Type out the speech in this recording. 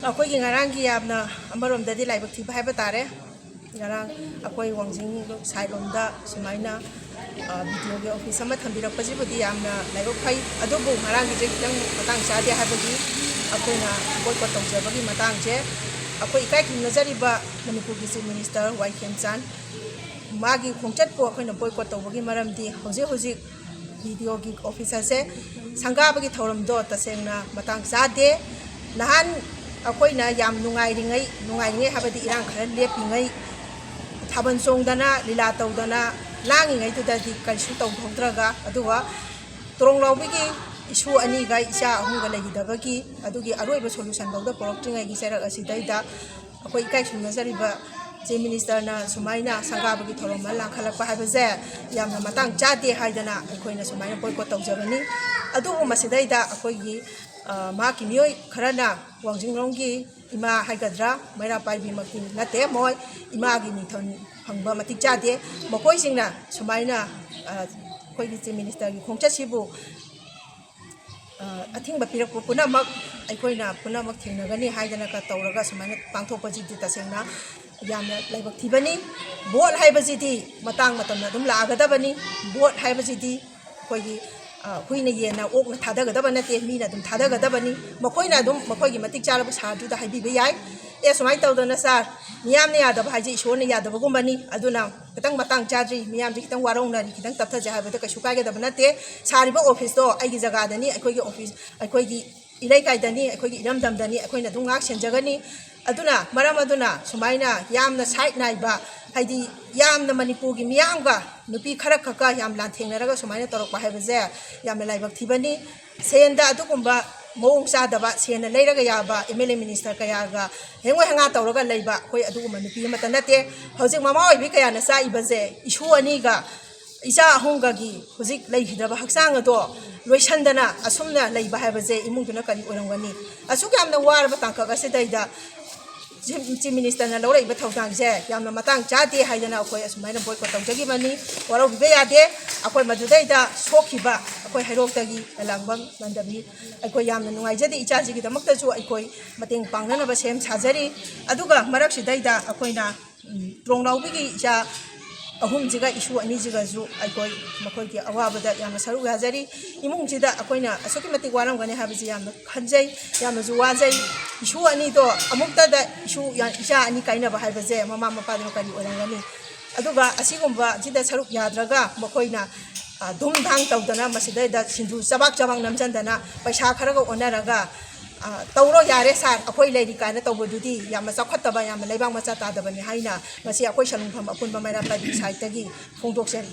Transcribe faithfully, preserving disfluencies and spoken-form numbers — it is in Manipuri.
ꯑꯩꯈꯣꯏꯒꯤ ꯉꯔꯥꯡꯒꯤ ꯌꯥꯝꯅ ꯑꯃꯔꯣꯝꯗꯗꯤ ꯂꯥꯏꯕꯛ ꯊꯤꯕ ꯍꯥꯏꯕ ꯇꯥꯔꯦ꯫ ꯉꯔꯥꯡ ꯑꯩꯈꯣꯏ ꯋꯥꯡꯖꯤꯡ ꯁꯥꯏꯠꯂꯣꯝꯗ ꯁꯨꯃꯥꯏꯅ ꯕꯤ ꯗꯤ ꯑꯣꯒꯤ ꯑꯣꯐꯤꯁ ꯑꯃ ꯊꯝꯕꯤꯔꯛꯄꯁꯤꯕꯨꯗꯤ ꯌꯥꯝꯅ ꯂꯥꯏꯕꯛ ꯐꯩ꯫ ꯑꯗꯨꯕꯨ ꯉꯔꯥꯡꯒꯤꯁꯦ ꯈꯤꯇꯪ ꯃꯇꯥꯡ ꯆꯥꯗꯦ ꯍꯥꯏꯕꯒꯤ ꯑꯩꯈꯣꯏꯅ ꯕꯣꯏꯀꯣꯠ ꯇꯧꯖꯕꯒꯤ ꯃꯇꯥꯡꯁꯦ ꯑꯩꯈꯣꯏ ꯏꯀꯥꯏ ꯈꯨꯝꯅꯖꯔꯤꯕ ꯃꯅꯤꯄꯨꯔꯒꯤ ꯆꯤꯐ ꯃꯤꯅꯤꯁꯇꯔ ꯋꯥꯏ ꯈꯦꯝꯆꯥꯟ, ꯃꯥꯒꯤ ꯈꯣꯡꯆꯠꯄꯨ ꯑꯩꯈꯣꯏꯅ ꯕꯣꯏꯀꯣꯠ ꯇꯧꯕꯒꯤ ꯃꯔꯝꯗꯤ ꯍꯧꯖꯤꯛ ꯍꯧꯖꯤꯛ ꯕꯤ ꯗꯤ ꯑꯣꯒꯤ ꯑꯣꯐꯤꯁ ꯑꯁꯦ ꯁꯪꯒꯥꯕꯒꯤ ꯊꯧꯔꯝꯗꯣ ꯇꯁꯦꯡꯅ ꯃꯇꯥꯡ ꯆꯥꯗꯦ꯫ ꯅꯍꯥꯟ ꯑꯩꯈꯣꯏꯅ ꯌꯥꯝ ꯅꯨꯡꯉꯥꯏꯔꯤꯉꯩ, ꯅꯨꯡꯉꯥꯏꯔꯤꯉꯩ ꯍꯥꯏꯕꯗꯤ ꯏꯔꯥꯡ ꯈꯔ ꯂꯦꯞꯄꯤꯉꯩ, ꯊꯥꯕꯜ ꯆꯣꯡꯗꯅ, ꯂꯤꯂꯥ ꯇꯧꯗꯅ, ꯂꯥꯡꯉꯤꯉꯩꯗꯨꯗꯗꯤ ꯀꯔꯤꯁꯨ ꯇꯧꯍꯧꯗ꯭ꯔꯒ, ꯑꯗꯨꯒ ꯇꯣꯔꯣꯡꯂꯥꯎꯕꯤꯒꯤ ꯏꯁꯨ ꯑꯅꯤꯒ ꯏꯆꯥ ꯑꯍꯨꯝꯒ ꯂꯩꯈꯤꯗꯕꯒꯤ ꯑꯗꯨꯒꯤ ꯑꯔꯣꯏꯕ ꯁꯣꯂꯨꯁꯟ ꯐꯥꯎꯗ ꯄꯨꯔꯛꯇ꯭ꯔꯤꯉꯩꯒꯤ ꯆꯩꯔꯛ ꯑꯁꯤꯗꯩꯗ ꯑꯩꯈꯣꯏ ꯏꯀꯥꯏ ꯈꯨꯝꯅꯖꯔꯤꯕ ꯆꯤꯐ ꯃꯤꯅꯤꯁꯇꯔꯅ ꯁꯨꯃꯥꯏꯅ ꯁꯪꯒꯥꯕꯒꯤ ꯊꯧꯔꯝ ꯑꯃ ꯂꯥꯡꯈꯠꯂꯛꯄ ꯍꯥꯏꯕꯁꯦ ꯌꯥꯝꯅ ꯃꯇꯥꯡ ꯆꯥꯗꯦ ꯍꯥꯏꯗꯅ ꯑꯩꯈꯣꯏꯅ ꯁꯨꯃꯥꯏꯅ ꯕꯣꯏꯀꯣꯠ ꯇꯧꯖꯕꯅꯤ꯫ ꯑꯗꯨꯕꯨ ꯃꯁꯤꯗꯩꯗ ꯑꯩꯈꯣꯏꯒꯤ, ꯑ, ꯃꯍꯥꯛꯀꯤ ꯃꯤꯑꯣꯏ ꯈꯔꯅ ꯋꯥꯡꯖꯤꯡꯂꯣꯝꯒꯤ ꯏꯃꯥ ꯍꯥꯏꯒꯗ꯭ꯔꯥ, ꯃꯩꯔꯥ ꯄꯥꯏꯕꯤꯃꯛꯇꯤ ꯅꯠꯇꯦ, ꯃꯣꯏ ꯏꯃꯥꯒꯤ ꯃꯤꯡꯊꯣꯜ ꯐꯪꯕ ꯃꯇꯤꯛ ꯆꯥꯗꯦ꯫ ꯃꯈꯣꯏꯁꯤꯡꯅ ꯁꯨꯃꯥꯏꯅ, ꯑ, ꯑꯩꯈꯣꯏꯒꯤ ꯆꯤꯐ ꯃꯤꯅꯤꯁꯇꯔꯒꯤ ꯈꯣꯡꯆꯠꯁꯤꯕꯨ ꯑ, ꯑꯊꯤꯡꯕ ꯄꯤꯔꯛꯄ ꯄꯨꯝꯅꯃꯛ ꯑꯩꯈꯣꯏꯅ ꯄꯨꯝꯅꯃꯛ ꯊꯦꯡꯅꯒꯅꯤ ꯍꯥꯏꯗꯅꯒ ꯇꯧꯔꯒ ꯁꯨꯃꯥꯏꯅ ꯄꯥꯡꯊꯣꯛꯄꯁꯤꯗꯤ ꯇꯁꯦꯡꯅ ꯌꯥꯝꯅ ꯂꯥꯏꯕꯛ ꯊꯤꯕꯅꯤ꯫ ꯚꯣꯠ ꯍꯥꯏꯕꯁꯤꯗꯤ ꯃꯇꯥꯡ ꯃꯇꯝꯅ ꯑꯗꯨꯝ ꯂꯥꯛꯑꯒꯗꯕꯅꯤ꯫ ꯚꯣꯠ ꯍꯥꯏꯕꯁꯤꯗꯤ ꯑꯩꯈꯣꯏꯒꯤ, ꯑ, ꯍꯨꯏꯅ ꯌꯦꯟꯅ ꯑꯣꯛꯅ ꯊꯥꯗꯒꯗꯕ ꯅꯠꯇꯦ, ꯃꯤꯅ ꯑꯗꯨꯝ ꯊꯥꯗꯒꯗꯕꯅꯤ꯫ ꯃꯈꯣꯏꯅ ꯑꯗꯨꯝ ꯃꯈꯣꯏꯒꯤ ꯃꯇꯤꯛ ꯆꯥꯔꯕ ꯁꯥꯔꯗꯨꯗ ꯍꯥꯏꯕꯤꯕ ꯌꯥꯏ, "ꯑꯦ, ꯁꯨꯃꯥꯏꯅ ꯇꯧꯗꯅ ꯁꯥꯔ, ꯃꯤꯌꯥꯝꯅ ꯌꯥꯗꯕ ꯍꯥꯏꯁꯦ ꯏꯁꯣꯔꯅ ꯌꯥꯗꯕꯒꯨꯝꯕꯅꯤ, ꯑꯗꯨꯅ ꯈꯤꯇꯪ ꯃꯇꯥꯡ ꯆꯥꯗ꯭ꯔꯤ, ꯃꯤꯌꯥꯝꯁꯦ ꯈꯤꯇꯪ ꯋꯥꯔꯧꯅꯔꯤ, ꯈꯤꯇꯪ ꯇꯞꯊꯁꯦ" ꯍꯥꯏꯕꯗ ꯀꯩꯁꯨ ꯀꯥꯏꯒꯗꯕ ꯅꯠꯇꯦ꯫ ꯁꯥꯔꯤꯕ ꯑꯣꯐꯤꯁꯇꯣ ꯑꯩꯒꯤ ꯖꯒꯥꯗꯅꯤ, ꯑꯩꯈꯣꯏꯒꯤ ꯑꯣꯐꯤꯁ, ꯑꯩꯈꯣꯏꯒꯤ ꯏꯔꯩꯀꯥꯏꯗꯅꯤ, ꯑꯩꯈꯣꯏꯒꯤ ꯏꯔꯝꯗꯝꯗꯅꯤ, ꯑꯩꯈꯣꯏꯅ ꯑꯗꯨꯝ ꯉꯥꯛ ꯁꯦꯟꯖꯒꯅꯤ꯫ ꯑꯗꯨꯅ ꯃꯔꯝ ꯑꯗꯨꯅ ꯁꯨꯃꯥꯏꯅ ꯌꯥꯝꯅ ꯁꯥꯏꯠ ꯅꯥꯏꯕ, ꯍꯥꯏꯗꯤ ꯌꯥꯝꯅ ꯃꯅꯤꯄꯨꯔꯒꯤ ꯃꯤꯌꯥꯝꯒ ꯅꯨꯄꯤ ꯈꯔ ꯈꯛꯀ ꯌꯥꯝ ꯂꯥꯟꯊꯦꯡꯅꯔꯒ ꯁꯨꯃꯥꯏꯅ ꯇꯧꯔꯛꯄ ꯍꯥꯏꯕꯁꯦ ꯌꯥꯝꯅ ꯂꯥꯏꯕꯛ ꯊꯤꯕꯅꯤ꯫ ꯁꯦꯟꯗ ꯑꯗꯨꯒꯨꯝꯕ ꯃꯑꯣꯡ ꯆꯥꯗꯕ, ꯁꯦꯟꯅ ꯂꯩꯔꯒ ꯌꯥꯕ ꯑꯦꯝ ꯑꯦꯜ ꯑꯦ ꯃꯤꯅꯤꯁꯇꯔ ꯀꯌꯥꯒ ꯍꯦꯡꯉꯣ ꯍꯦꯡꯉꯥ ꯇꯧꯔꯒ ꯂꯩꯕ ꯑꯩꯈꯣꯏ ꯑꯗꯨꯒꯨꯝꯕ ꯅꯨꯄꯤ ꯑꯃꯠꯇ ꯅꯠꯇꯦ꯫ ꯍꯧꯖꯤꯛ ꯃꯃꯥ ꯑꯣꯏꯕꯤ ꯀꯌꯥꯅ ꯆꯥꯛꯏꯕꯁꯦ ꯏꯁꯨ ꯑꯅꯤꯒ ꯏꯆꯥ ꯑꯍꯨꯝꯒꯒꯤ ꯍꯧꯖꯤꯛ ꯂꯩꯈꯤꯗ꯭ꯔꯕ ꯍꯛꯆꯥꯡ ꯑꯗꯣ ꯂꯣꯏꯁꯟꯗꯅ ꯑꯁꯨꯝꯅ ꯂꯩꯕ ꯍꯥꯏꯕꯁꯦ ꯏꯃꯨꯡꯗꯨꯅ ꯀꯔꯤ ꯑꯣꯏꯔꯝꯒꯅꯤ? ꯑꯁꯨꯛ ꯌꯥꯝꯅ ꯋꯥꯔꯕ ꯇꯥꯡꯀꯛ ꯑꯁꯤꯗꯩꯗ ꯆꯤꯐ ꯃꯤꯅꯤꯁꯇꯔꯅ ꯂꯧꯔꯛꯏꯕ ꯊꯧꯗꯥꯡꯁꯦ ꯌꯥꯝꯅ ꯃꯇꯥꯡ ꯆꯥꯗꯦ ꯍꯥꯏꯗꯅ ꯑꯩꯈꯣꯏ ꯑꯁꯨꯃꯥꯏꯅ ꯕꯣꯏꯀꯣꯠ ꯇꯧꯖꯈꯤꯕꯅꯤ꯫ ꯋꯥꯔꯧꯕꯤꯕ ꯌꯥꯗꯦ꯫ ꯑꯩꯈꯣꯏ ꯃꯗꯨꯗꯩꯗ ꯁꯣꯛꯈꯤꯕ ꯑꯩꯈꯣꯏ ꯍꯩꯔꯣꯛꯇꯒꯤ ꯂꯥꯡꯕꯝ ꯃꯟꯗꯕꯤ ꯑꯩꯈꯣꯏ ꯌꯥꯝꯅ ꯅꯨꯡꯉꯥꯏꯖꯗꯦ꯫ ꯏꯆꯥꯁꯤꯒꯤꯗꯃꯛꯇꯁꯨ ꯑꯩꯈꯣꯏ ꯃꯇꯦꯡ ꯄꯥꯡꯅꯅꯕ ꯁꯦꯝ ꯁꯥꯖꯔꯤ꯫ ꯑꯗꯨꯒ ꯃꯔꯛꯁꯤꯗꯩꯗ ꯑꯩꯈꯣꯏꯅ, ꯎꯝ, ꯇ꯭ꯔꯣꯡꯂꯥꯎꯕꯤꯒꯤ ꯏꯆꯥ ꯑꯍꯨꯝꯁꯤꯒ ꯏꯁꯨ ꯑꯅꯤꯁꯤꯒꯁꯨ ꯑꯩꯈꯣꯏ ꯃꯈꯣꯏꯒꯤ ꯑꯋꯥꯕꯗ ꯌꯥꯝꯅ ꯁꯔꯨꯛ ꯌꯥꯖꯔꯤ꯫ ꯏꯃꯨꯡꯁꯤꯗ ꯑꯩꯈꯣꯏꯅ ꯑꯁꯨꯛꯀꯤ ꯃꯇꯤꯛ ꯋꯥꯔꯝꯒꯅꯤ ꯍꯥꯏꯕꯁꯤ ꯌꯥꯝꯅ ꯈꯟꯖꯩ, ꯌꯥꯝꯅꯁꯨ ꯋꯥꯖꯩ꯫ ꯏꯁꯨ ꯑꯅꯤꯗꯣ ꯑꯃꯨꯛꯇꯗ ꯏꯁꯨ, ꯏꯆꯥ ꯑꯅꯤ ꯀꯥꯏꯅꯕ ꯍꯥꯏꯕꯁꯦ ꯃꯃꯥ ꯃꯄꯥꯗꯨꯅ ꯀꯔꯤ ꯑꯣꯏꯔꯝꯒꯅꯤ? ꯑꯗꯨꯒ ꯑꯁꯤꯒꯨꯝꯕꯁꯤꯗ ꯁꯔꯨꯛ ꯌꯥꯗ꯭ꯔꯒ ꯃꯈꯣꯏꯅ, ꯑ, ꯙꯨꯝ ꯙꯥꯡ ꯇꯧꯗꯅ ꯃꯁꯤꯗꯩꯗ ꯁꯤꯡꯖꯨ ꯆꯕꯥꯛ ꯆꯕꯥꯛ ꯅꯝꯖꯟꯗꯅ ꯄꯩꯁꯥ ꯈꯔꯒ ꯑꯣꯟꯅꯔꯒ, ꯑ, "ꯇꯧꯔꯣ ꯌꯥꯔꯦ ꯁꯥꯔ, ꯑꯩꯈꯣꯏ ꯂꯩꯔꯤ" ꯀꯥꯏꯅ ꯇꯧꯕꯗꯨꯗꯤ ꯌꯥꯝꯅ ꯆꯥꯎꯈꯠꯇꯕ, ꯌꯥꯝꯅ ꯂꯩꯕꯥꯛ ꯃꯆꯥ ꯇꯥꯗꯕꯅꯤ ꯍꯥꯏꯅ ꯉꯁꯤ ꯑꯩꯈꯣꯏ ꯁꯂꯨꯡꯐꯝ ꯑꯄꯨꯟꯕ ꯃꯩꯔꯥ ꯄꯥꯏꯕꯤ ꯁꯥꯏꯠꯇꯒꯤ ꯐꯣꯡꯗꯣꯛꯆꯔꯤ꯫